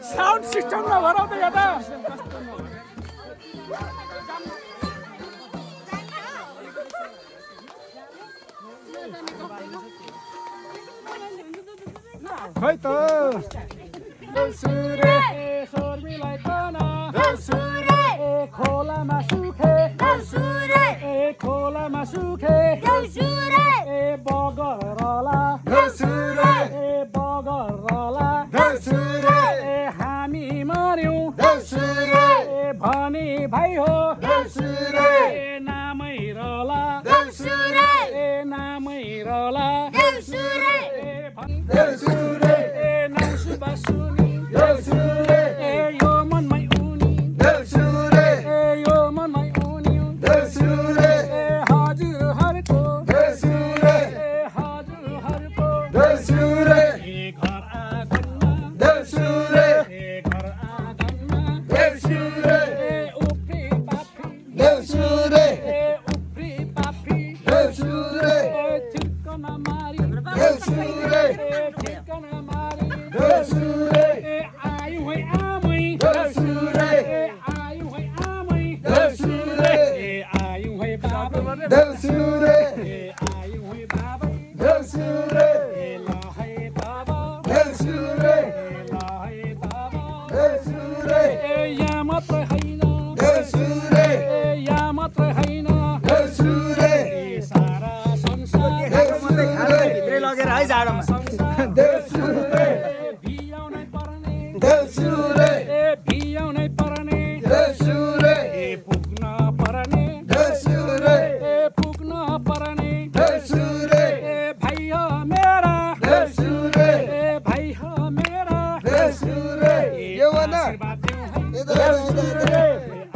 sound सिस्टममा भरौ त यता खै त सुरे शर्मिलाई कन सुरे खोलामा सुखे सुरे खोलामा सुखे सुरे बगरला सुरे बगरला सुरे हामी मर्यौं सुरे भनी भाइ हो सुरे नामै रला सुरे नामै रला सुरे सुरे नौसुबा सुनि सुरे यो मनमै उनी सुरे यो मनमै उनी सुरे हजुरहरूको सुरे हजुरहरूको सुरे घर आँगनमा सुरे घर आँगनमा सुरे उफ्री पाफी सुरे उफ्री पाफी सुरे चिर्कन मारी सुरे चिर्कन मारी सुरे आयु है आमै सुरे आयु है आमै सुरे आयु है बाबै सुरे आयु है बाबै सुरे ल है बाबा सुरे ल है बाबा सुरे यहाँ मात्र होइन सुरे यहाँ मात्र होइन सुरे सारा संसार भित्रै लगेर है जाडोमा सुरे भियाउनै पर्ने सुरे भियाउनै पर्ने सुरे पुग्न पर्ने सुरे पुग्न पर्ने सुरे भाइ हो मेरा सुरे भाइ हो मेरा सुरे यो भन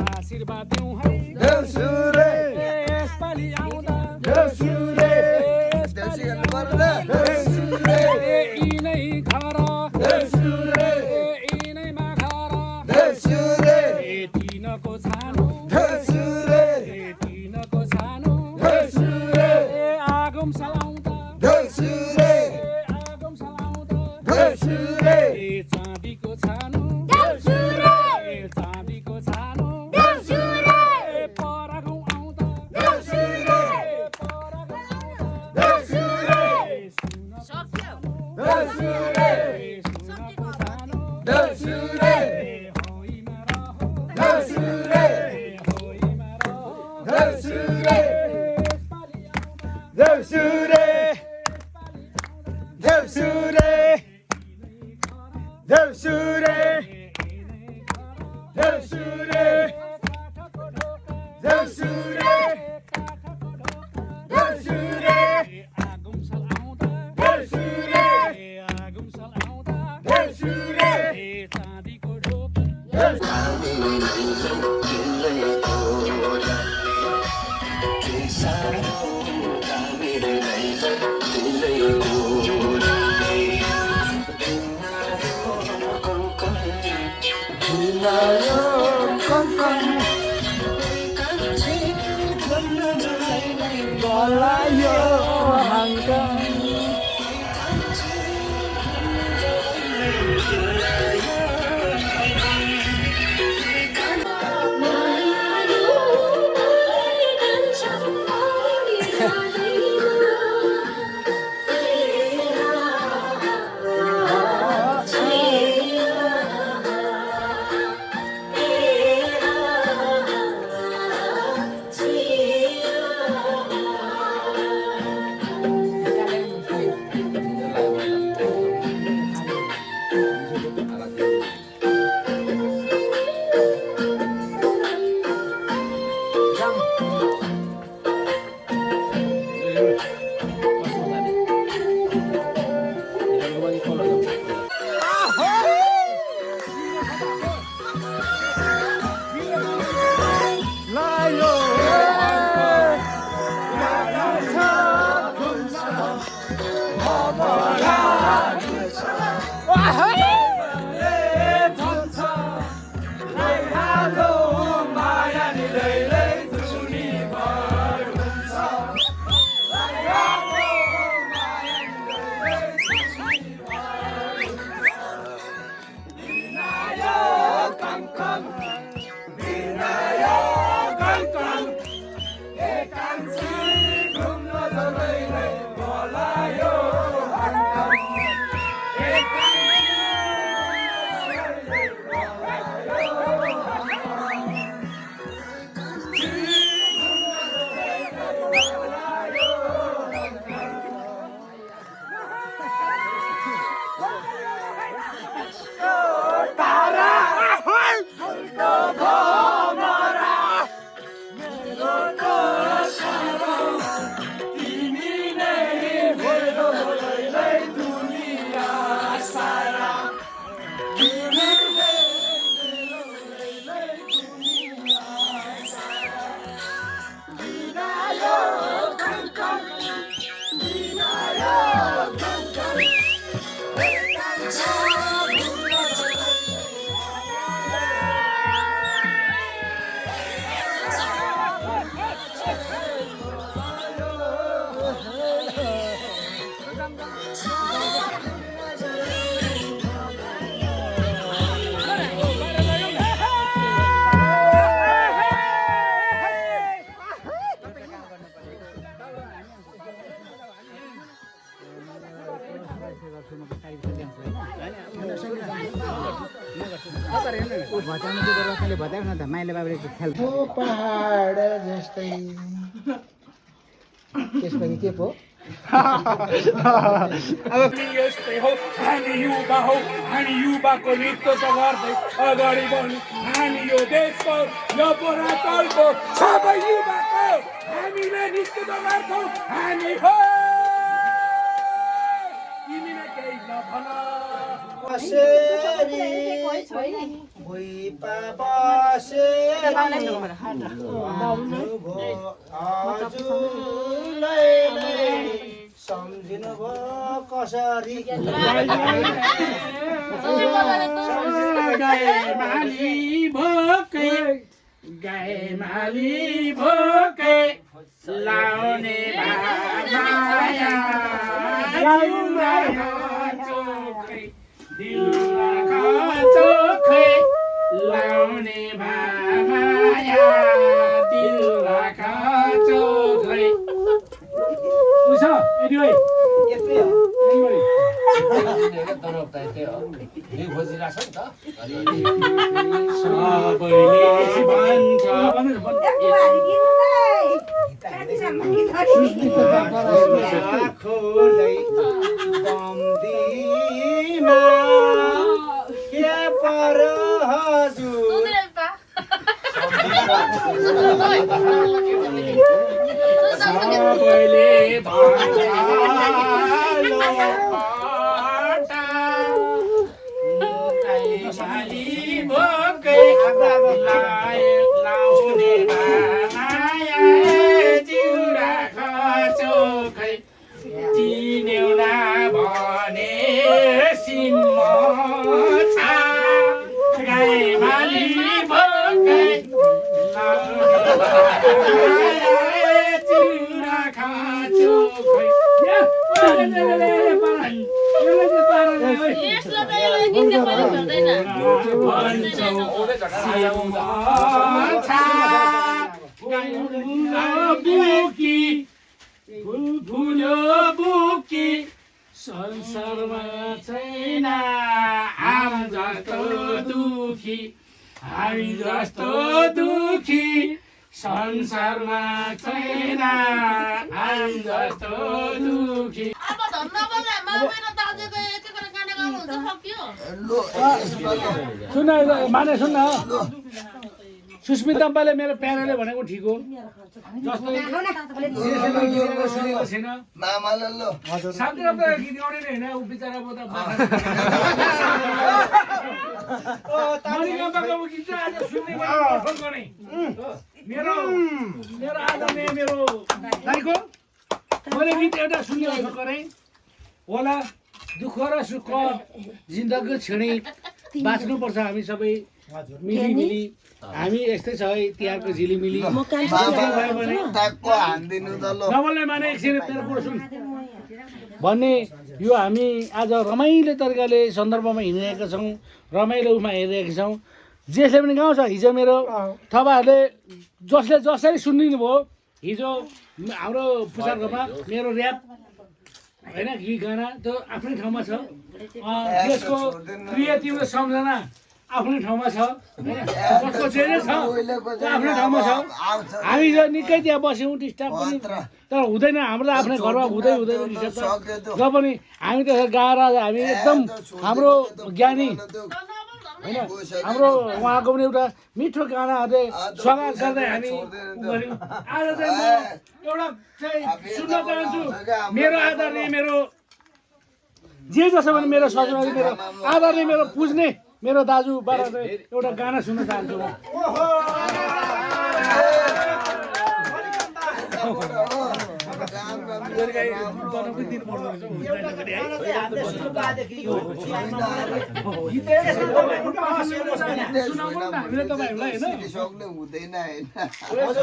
आशीर्वाद दिउँ है सुरे यसपालि आउँदा सुरे यसपालि आउँदा सुरे यिनै घर सुरे यिनैमा घर सुरे तिनको छानो सुरे तिनको छानो सुरे आगम सलाउँदा सुरे आगम सलाउँदा सुरे चाँदीको छानो सुरे चाँदीको छानो सुरे परागौँ आउँदा सुरे परागौँ आउँदा सुरे सुरे सुनको छानो सुरे होइमा रहो सुरे होइमा रहो सुरे यसपालि आउँदा सुरे सुरे सुरे सुरे काठको ढोका सुरे सुरे आगमसल आउँदा सुरे आगमसल आउँदा सुरे चाँदीको ढोका माइले बाबुले खेल पहाड जस्तै त्यसपछि के पो यस्तै हो हामी युवा हौ हामी युवाको नृत्य त गर्दै अगाडि बढ्नु हामी यो देशको यो पुरातनको सबै युवाको हामीले नृत्य त गर्छौँ हामी हो तिमीले केही नभन बसेरी भुइँ बसेरी हजुरले सम्झिनु भयो कसरी गाई माली भोकै लाउने चोखै लाउने भाया दिल राखा चोखै उस यति भाइ यस्तै हो खोलै बम्दीमा के पर हजुर सबैले लाउने माया जिउरा चोखै चिन्यौला भने सिम्म छा गाई माली भोकै चिउरा चोखै बुकी संसारमा छैन आम जस्तो दुखी हामी जस्तो दुखी संसारमा छैन आम जस्तो दुखी सुन माने सुन सुस्मिता अम्बाले मेरो प्याराले भनेको ठिक हो जस्तो सुनेको छैन शान्ति गीत गाउने नै होइन ऊ बिचरा म त मणिकाम्बाको गीत चाहिँ आज सुन्ने मेरो मेरो आदरणीय मेरो दाइको मैले गीत एउटा सुनिरहेको गरेँ होला दुःख र सुख जिन्दगी छिँडै बाँच्नुपर्छ हामी सबै मिलिमिली हामी यस्तै छ है तिहारको झिलिमिली नबोल्ने माने एकछिन मेरो कुरो सुन भन्ने यो हामी आज रमाइलो तरिकाले सन्दर्भमा हिँडिरहेका छौँ रमाइलो उसमा हेरिरहेका छौँ जसले पनि गाउँछ हिजो मेरो तपाईँहरूले जसले जसरी सुनिदिनु भयो हिजो हाम्रो पुसारकोमा मेरो ऱ्याप होइन गीत गाना त्यो आफ्नै ठाउँमा छ देशको प्रिय तिम्रो सम्झना आफ्नै ठाउँमा छ जसको जे छ त्यो आफ्नै ठाउँमा छ हामी जो निकै त्यहाँ बस्यौँ डिस्टर्ब पनि तर हुँदैन हाम्रो त आफ्नै घरमा हुँदैन डिस्टर्ब र पनि हामी त्यसरी गाएर हामी एकदम हाम्रो ज्ञानी होइन हाम्रो उहाँको पनि एउटा मिठो गानाहरूले स्वागत गर्दै हामी गऱ्यौँ आज चाहिँ म एउटा चाहिँ सुन्न चाहन्छु मेरो आदरणीय मेरो जे जसो भने मेरो ससुराली मेरो आदरणीय मेरो पुज्ने मेरो दाजुबाट चाहिँ एउटा गाना सुन्न चाहन्छु म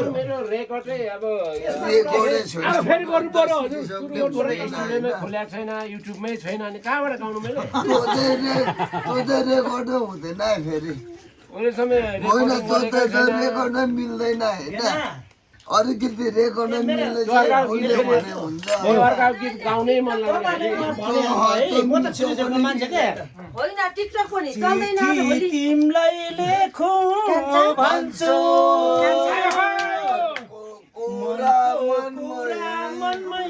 मेरो रेकर्डै अब फेरि गर्नु पर्यो खोलेको छैन युट्युबमै छैन अनि कहाँबाट गाउनु मैले हुँदैन फेरि अहिलेसम्म मिल्दैन होइन अलिकति रेकर्ड मिल्ने अर्को गीत गाउनै मन लाग्यो म त छिटो मान्छे के होइन टिकटक पनि चल्दैन तिमीलाई लेखौँ भन्छु